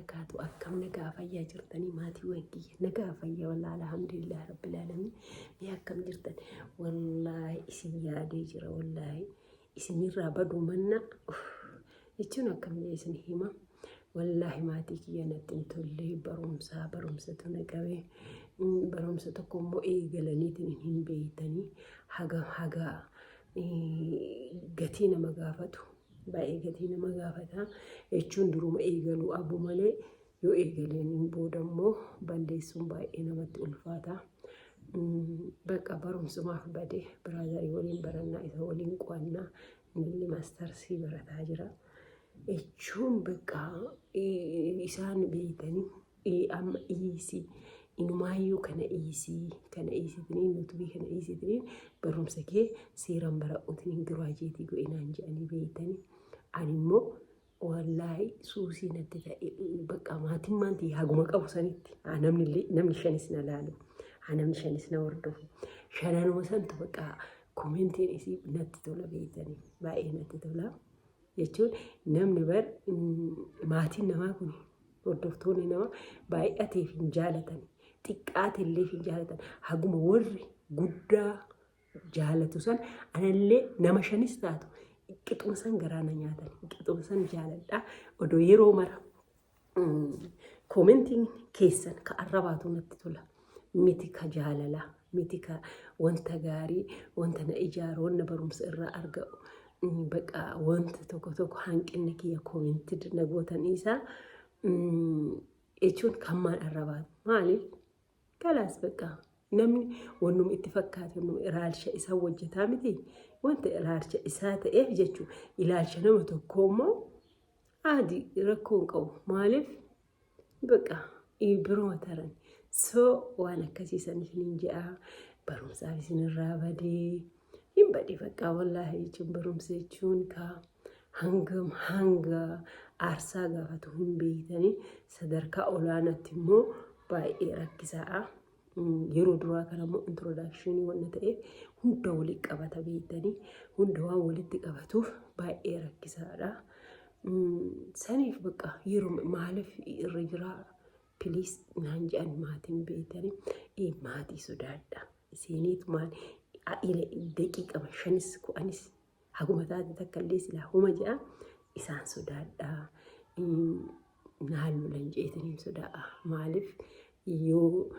Wabarakaatu. Akkam nagaa fayyaa jirtanii maatiiwwan kiyya? Nagaa fayyaa, wallaahi alhamdulillah rabbil aalamiin. Mee akkam jirtan? Wallaahi isin yaadee jira, wallaahi isinirraa baduu manna jechuun akkam jee isin hima. Wallaahi maatii kiyya natti hin tolle, barumsaa barumsatu na qabe. Barumsa tokko immoo eegalaniitiin hin beeytanii haga haga gatii nama gaafatu, baay'ee gatii nama gaafata jechuun duruma eegaluu abu malee yoo eegaleen booda immoo balleessuun baay'ee namatti ulfaata. Bakka barumsumaaf bade, brother waliin barannaa, isa waliin qo'annaa, inni mastersii barataa jira. Jechuun bakka isaan beeytanii amma dhiisii, inumaayyuu kana dhiisii, kana dhiisitanii, YouTubeii kana dhiisitanii, barumsa kee seeraan bara'uutiin graduate godhinaan jedhanii beeytanii. Ani immoo wallaahi suusii natti ta'e. Bakka maatiin maantii haguma qabu sanitti haa namni illee, namni shanis na laalu, haa namni shanis na hordofu, shananuma santu bakka commentiin isii natti tola beeytanii, baay'ee natti tola. Jechuun namni bar maatiin namaa kun, hordoftoonni nama baay'ateef hin jaalatan, xiqqaate illee hin jaalatan. Haguma warri guddaa jaalatu san anallee nama shanis taatu qixuma san garaa na nyaatan, qixuma san jaaladha. Odoo yeroo mara commentiin keessan ka arrabaatu natti tola miti, ka jaalalaa miti, ka wanta gaarii, wanta na ijaaru, wanta barumsa irraa arga'u. Bakka wanta tokko tokko hanqinni kiyya commentii na gootan isaa jechuun kan maan arrabaatu maaliif? Kalaas bakka namni wannuma itti fakkaatu, wannuma ilaalcha isaa hojjetaa miti, wanta ilaalcha isaa ta'eef jechuun ilaalcha nama tokkoo immoo aadi rakkoo hin qabu. Maaliif? Bakka biruma taran. So waan akkasiisan isiniin je'a, barumsaaf isinirraa badee hin badhe. Bakka wallaahi jechuun barumsa jechuun ka hangam hanga aarsaa gaafatu hin beektanii, sadarkaa olaanaatti immoo baay'ee rakkisaadha. Yeroo duraa kana immoo introductionii wanna ta'eef hunda walitti qabata beektanii, hunda waan walitti qabatuuf baay'ee rakkisaadha. Saniif bakka yeroo maaliif irra jiraa please naan jedhan maatiin beektanii. Maatii sodaadha. Isiiniitu maal daqiiqama 5s 10s haguma taate takka illee silaa huma jedha, isaan sodaadha. Naan lolan jeetaniin sodaa. Maaliif? Yoo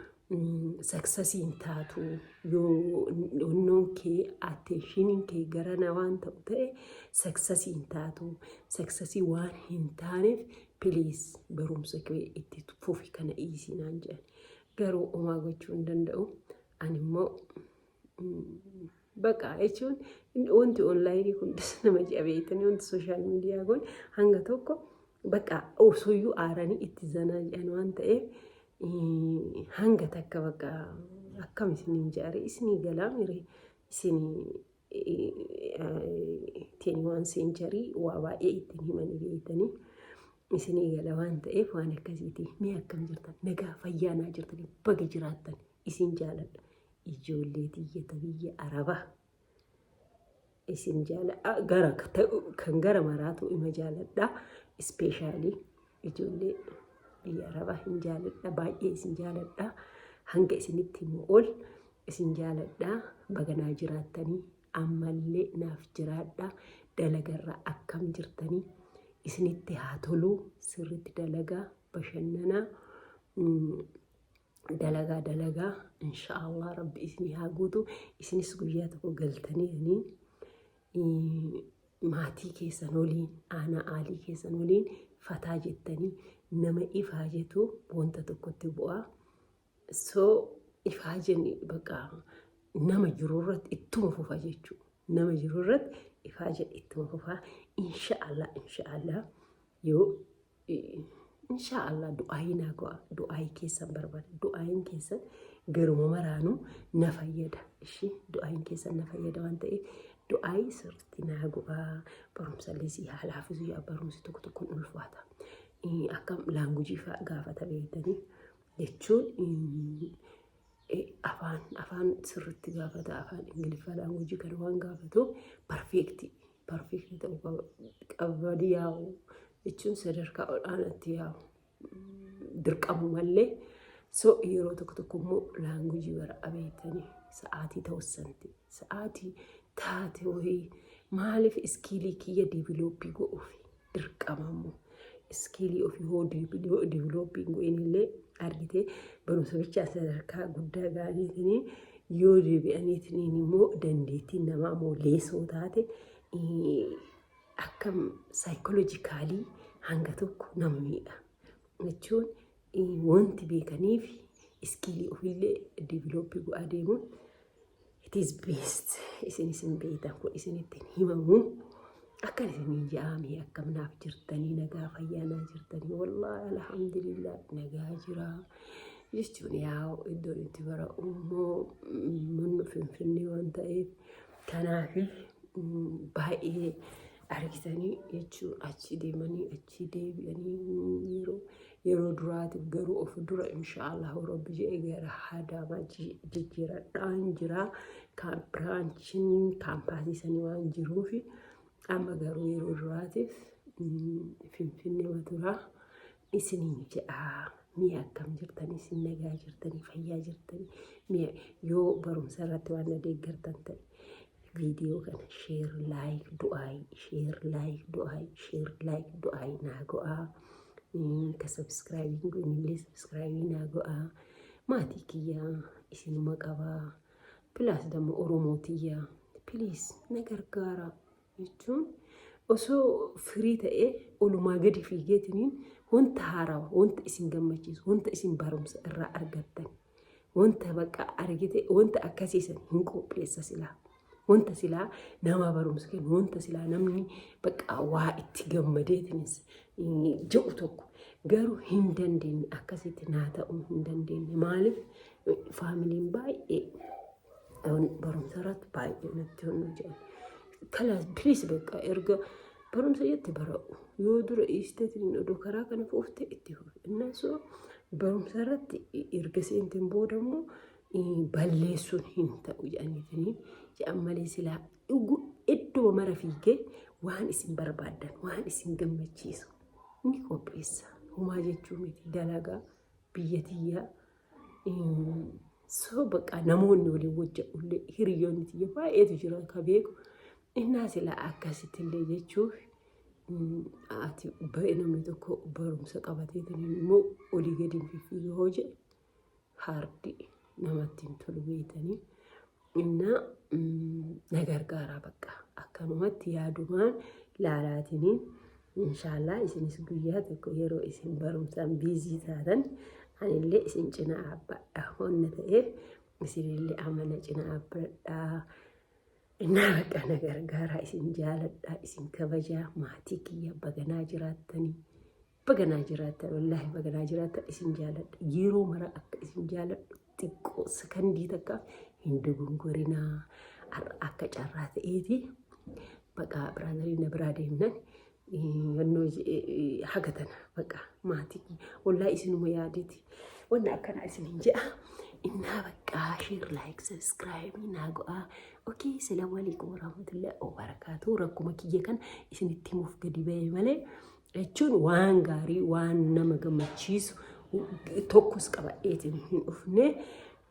successiin taatu, yoo onnoon kee, attentioniin kee garana waan ta'u ta'e, successiin taatu. Successii waan hin taaneef please barumsa kee itti fufi, kana dhiisii naan jedhan. Garuu homaa gochuu hin danda'u. Ani immoo baqa jechuun wanti onlineii kun nama ji'a beektanii, wanti social media kun hanga tokko bakka osoyyuu aaranii itti zanaa jedhan waan ta'eef hanga takka bakka akkam isiniin jaare isinii galaa mire isinii 21 century waa baay'ee ittiin himanii beektanii, isinii gala waan ta'eef waan akkasiiti. Mee akkam jirtan? Nagaa fayyaa naa jirtanii? Baga jiraattan, isin jaaladha. Ijoollee tiyyata biyya Arabaa isin jaaladha. Gara kan gara maraatu ima jaaladha. Especially ijoollee biyya Arabaa hin jaaladha, baay'ee isin jaaladha. Hanga isinitti himu ol isin jaaladha. Baganaa jiraattanii, ammallee naaf jiraadha. Dalagarraa akkam jirtanii? Isinitti haa toluu, sirriitti dalagaa, bashannanaa, dalagaa dalagaa. Inshaallah rabbi isinii haa guutu. Isinis guyyaa tokko galtanii maatii keessan waliin, aanaa aalii keessan waliin fataa jettanii. Nama ifaa jetu wanta tokkotti bu'aa. So ifaa jenni bakka nama jiru irratti ittuma fufa jechuudha. Nama jiru irratti ifaa jedhe ittuma fufa. Inshaallah, inshaallah, yoo inshaallah du'aayii naa go'a, du'aayii keessan barbaada. Du'aayiin keessan garuma maraanuu na fayyada. Ishii du'aayiin keessan na fayyada waan ta'eef du'aayii sirriitti naa go'a. Barumsa si haa laafisu yaa, barumsi tokko tokkoon ulfaata. Akka languageii fa'aa gaafata beektanii, jechuun afaan sirriitti gaafata. Afaan Ingiliffaa languageii kana waan gaafatu perfectii perfectii ta'uu qabadi yaa'u jechuun sadarkaa olaanaatti yaa'u. Dirqamu mallee. So yeroo tokko tokko immoo language bara beektanii sa'aatii ta'ussanti sa'aatii taate wayii maaliif skill kiyya develop godhuuf dirqama immoo skill ofii hoo develop godhin illee argitee barumsa bichaan sadarkaa guddaa ga'aniitiin yoo deebi'aniitiin immoo dandeettiin namaa immoo leesoo taate akkam psychologically hanga tokko nama miidha. Jechuun wanti beekaniif skill ofiillee develop godhaa deemuun it is best. Isin beektan kun isinitti himamu. Akkan isiniin jedhame, akkam naaf jirtanii? Nagaa fayyaa naa jirtanii? Wallaahi alhamdulillah, nagaa jira. Jechuun yaa iddoon itti bara immoo manni Finfinnee waan ta'eef kanaaf baay'ee argitanii jechuun achi deemanii achi deebi'anii yeroo duraatiif garuu of dura inshaallah Rabbi jedhee gara Adaamaa jijjiiradhaan jira. Branchiin campus sanii waan jiruuf amma garuu yeroo duraatiif Finfinnee turaa isiniin jedha. Mi'a akkam jirtanii? Isin nagaa jirtanii? Fayyaa jirtanii? Mi'a yoo barumsa irratti waan na deeggartan ta'e viidiyoo kana share, like, du'aayi, share, like, du'aayi, share, like, du'aayi naa go'aa. Ka subscribe godhinillee subscribe naa go'aa. Maatii kiyyaa isinuma qabaa. Plus dammoo Oromoo tiyyaa, please na gargaara. Jechuun osoo firii ta'ee olumaa gadi fiigeetiniin wanta haarawaa, wanta isin gammachiisu, wanta isin barumsa irraa argattan, wanta bakka argite, wanta akkasiisan hin qopheessa silaa. Wanta silaa nama barumsa kennu, wanta silaa namni bakka waa itti gammadeetinis jedhu tokko garuu hin dandeenye, akkasitti naa ta'uu hin dandeenye. Maaliif? Familyn baay'ee barumsa irratti baay'ee natti honnu jedhan. Kalaas please bakka erga barumsa jette bara'u yoo dura dhiisteetiin odoo karaa kana fuufte itti fufe. Innaa so barumsa irratti erga seenteen booda immoo balleessuun hin ta'u jedhaniitiin jedhan malee silaa iddoo mara fiigee waan isin barbaaddan, waan isin gammachiisu ni qopheessa. Humaa jechuu miti, dalagaa biyya tiyyaa. So bakka namoonni waliin hojjedhullee hiriyoonni tiyya baay'eetu jira ka beeku. Innaa silaa akkasittillee jechuuf ati ba'e namni tokko barumsa qabateetiin immoo olii gadi fiffiigee hoo jedhe haardi namatti hin tolu beeytanii. Innaa na gargaaraa, bakka akkanumatti yaadumaan laalaatiniin inshaallah isinis guyyaa tokko yeroo isin barumsaan busy taatan anillee isin cina dhaabbadha wanna ta'eef isinillee amana cina dhaabbadhaa. Innaa bakka na gargaaraa, isin jaaladhaa, isin kabajaa. Maatii kiyya, baganaa jiraattanii, baganaa jiraattan, wallaahi baganaa jiraattan, isin jaaladha. Yeroo mara akka isin jaaladhu xiqqoo sakandii takkaaf hin dogongorinaa. Har'a akka carraa ta'eeti baqa brotherii na biraa deemnan yannoo haga tana baqa maatii wallaahi isinuma yaadeeti wanna akkanaa isin hin jedha. Innaa bakka share, like, subscribe naa go'aa. Okay, salaamu alaikum warahmatullahi wabarakatuh. Rakkuma kiyya kan isinitti himuuf gadi ba'e malee jechuun waan gaarii, waan nama gammachiisu tokkos qabadheetiin hin dhufne.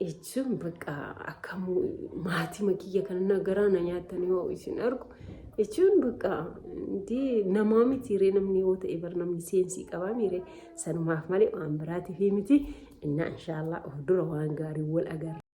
Jechuun bakka akkamuu maatii kiyya kana garaa na nyaattan yoo isin argu. Jechuun bakka namaa miti ree, namni yoo ta'e bar namni sense qabaa miire, sanumaaf malee waan biraatiif miti. Innaa inshaallah of dura waan gaarii wal agarra.